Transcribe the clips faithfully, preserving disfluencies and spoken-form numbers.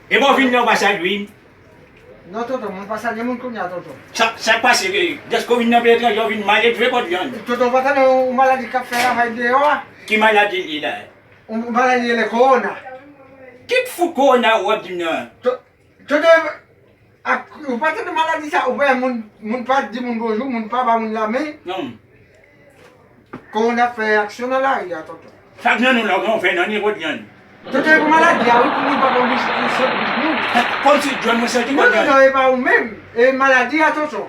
E bon, vin nan pasaj, wi. Non, tonton, mwen pa salye moun kounye a, tonton. Sa, sa k pase, e, dèske w vin nan peyi etranje, w vin maledve, Kòdlyann? Tonton, ou pa tande yon maladi k ap fè ravay deyò a? Ki maladi l ye la? Yon maladi rele kowona. Ki fout kowona w ap di m nan? To-, tonton, ak, ou pa tande maladi sa, ou pa wè moun, moun pa di moun bonjou, moun pa ba moun lamen. Non. Kòman w ap fè aksyon nan lari a, tonton? Sa k nan nou la, ou gen yon fè nan nenpòt jan. Tonton, e pou maladi a, wi, pou moun pa pran bouch, bouch, bouch moun. Kòmsi djòl mwen santi kòdlyann. Non, tonton, e pa ou menm. E maladi a, tonton.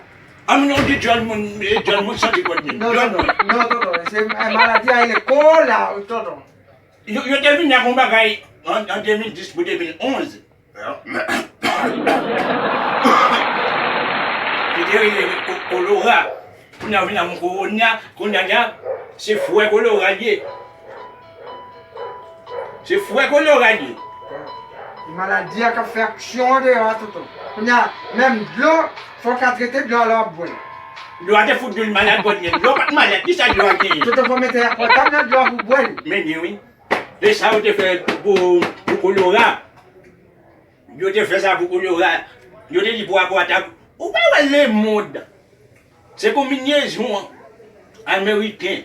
An, moun di djòl moun, e djòl moun santi kòdlyann. Non, tonton, non, tonton. Se, e, maladi a, e le kòw la, tonton. Yo, yo te vini ak yon bagay an, an de mil dis pou de mil onz. Ki te rele ko-, kolora. Kounye a vin avè yon kowona, kounye a se frè kolora l ye. Se frè kolora l ye. Maladi a k ap fè aksyon an deyò a, tonton. Kounye a, menm dlo, fò w ka trete dlo a lè w ap bwè l. Dlo a te fout dlo l malad kòdlyann. Dlo a pa t malad, kisa dlo a genyen? Tonton, fò w mete akwatab nan dlo a pou w bwè l. Men byen, wi. E sa yo te fè pou, pou kolora. Yo te fè sa pou kolera. Yo te di pou akwatab. Ou pa wè lemonn. Se konbinyezon ameriken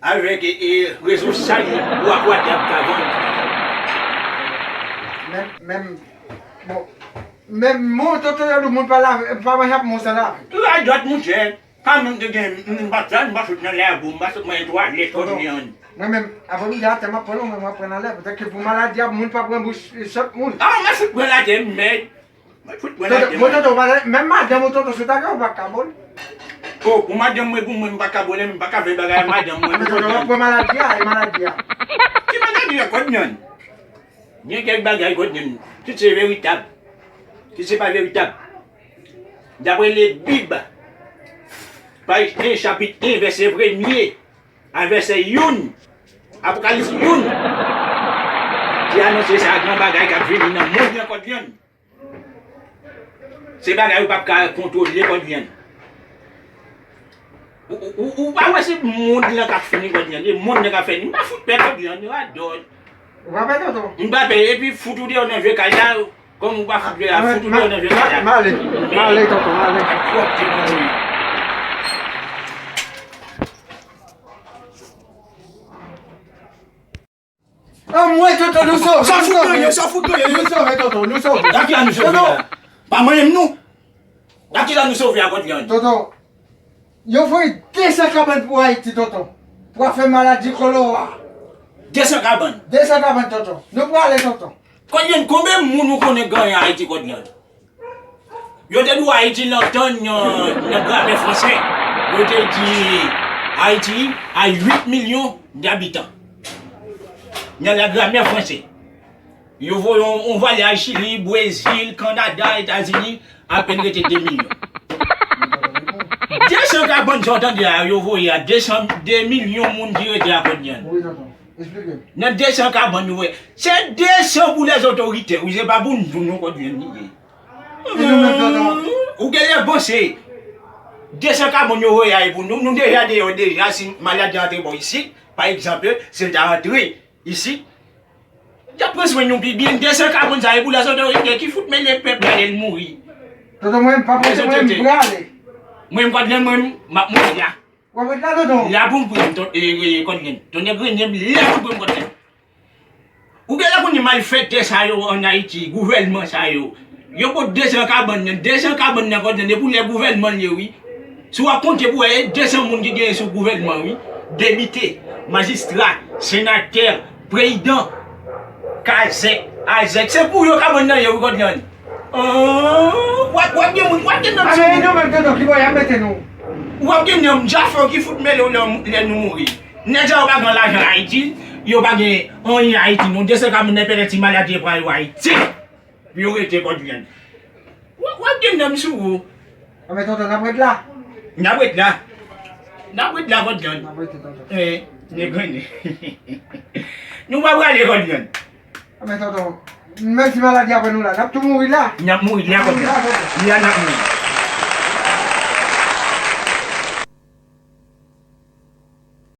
avèk, e, e, rezo sosyal pou akwatab ka vann. Men, men, bon, men mon tonton yo di moun pa lave, pa manje ak mon san lave. Radòt, monchè. Pa menm te gen, m, m pa t, m pa sot nan labou, m pa sot manje twalèt kòdlyann. Mwen menm, aprè midi atè, m ap pran non, mwen, m ap pran nan lè. Petèt ke pou maladi a, moun pa pran bouch, e, sòt moun. A, m ap fout pran atè, m mèd. M ap fout pran atè, m mèd. Tonton, tonton, mwen menm madanm ou, tonton, sou ta gen ou pa kabol. O, pou madanm mwen, pou mwen, m pa kabol, m pa ka fè bagay ak madanm mwen. Tonton, w ap pran maladi a, e maladi a. Ki maladi a, kòdlyann? Gen kèk bagay kòdlyann, ki se veritab, ki se pa veritab. Daprè Lebib, paj en, chapit en, vèsè premye a vèsè youn, Apokalips youn, ki anonse sa gran bagay k ap vini nan mond lan kòdlyann. Se bagay ou p ap ka kontwole kòdlyann. Ou, ou, ou, ou pa wè se mond lan k ap fini kòdlyann, e mond lan k ap fini. M pa fout pè kòdlyann, yo adò. Ou pa pè, tonton? M pa pè, epi fout ou deyò nan vye kay la, kòm ou pa fout deyò, fout ou deyò nan vye kay la. M ale, m ale, tonton, m ale. Ak pwòpte, tonton. Anmwey, tonton, nou sove, nou sove. Sa fout nou ye, sa fout nou ye. Nou sove, tonton, nou sove. Nan ki la nou sove la? Pa manyen m nou. Nan ki la nou sove a kòdlyann? Tonton, yo voye de san kabann pou Ayiti, tonton. Pou afè maladi kolera. De san kabann? De san kabann, tonton. Nou prale, tonton. Kòdlyann, konbyen moun ou konnen k genyen Ayiti kòdlyann? Yo te di w Ayiti lontan nan, nan gramè fransè. Yo te di Ayiti a uit milyon dabitan. Nan la gramè fransè. Yo voye yon, yon vwayaj Chili, Brezil, Kanada, Etazini, apèn rete de milyon. De san kabann sa w tande a, yo voye a de san, de milyon moun ki rete a kòdlyann. Wi, tonton. Eksplike m. Nan de san kabann yo voye. Se de san pou lèzotoritè, wi, se pa pou nou, nou kòdlyann li ye. E nou menm, tonton? Ou genlè panse de san kabann yo voye a e pou nou, nou deja deyò deja, si maladi a antre bò isit, pa egzanp, si l ta antre isit, y ap pran swen nou pi byen. De san kabann sa e pou lèzotorite ki fout mele pèp la lè l mouri. Tonton, mwen, m pa prese, mwen, m prale. Mwen, m kòdlyann, mwen, m ap mouri la. W ap ret la, tonton? La pou m pran, ton-, e, e, kòdlyann. Tonnè grennen m, la pou m pran kòdlyann. Ou genlè konnen malfètè sa yo ann Ayiti, gouvènman sa yo. Yo pot de san kabann nan, de san kabann nan kòdlyann, e pou lè gouvènman l ye, wi. Si w ap konte pou wè, e de san moun ki genyen sou gouvènman, wi. Depite, majistra, senatè, prezidan, kazèk, azèk. Se pou yo kabann nan ye, wi, kòdlyann. Oh, w ap, w ap gen moun, w ap gen nonm sou moun. A, men nou menm, tonton, ki bò y ap mete nou? W ap gen nonm djafè ki fout mele w lè, lè nou mouri. Nèg sa yo pa gen lajan Ayiti, yo pa gen anyen Ayiti, non. De san kabann nan, pètèt si maladi pran yo Ayiti, pou yo rete kòdlyann. W ap, w ap gen nonm sou ou. A, men tonton, n ap ret la. N ap ret la. N ap ret la, kòdlyann. N ap rete, tonton. Eh, nèg grennen. Nou pa prale, kòdlyann. A, men tonton, menm si maladi a pran nou la, n ap tou mouri la. N ap mouri la, kòdlyann. N ap mouri la, tonton. La n ap mouri.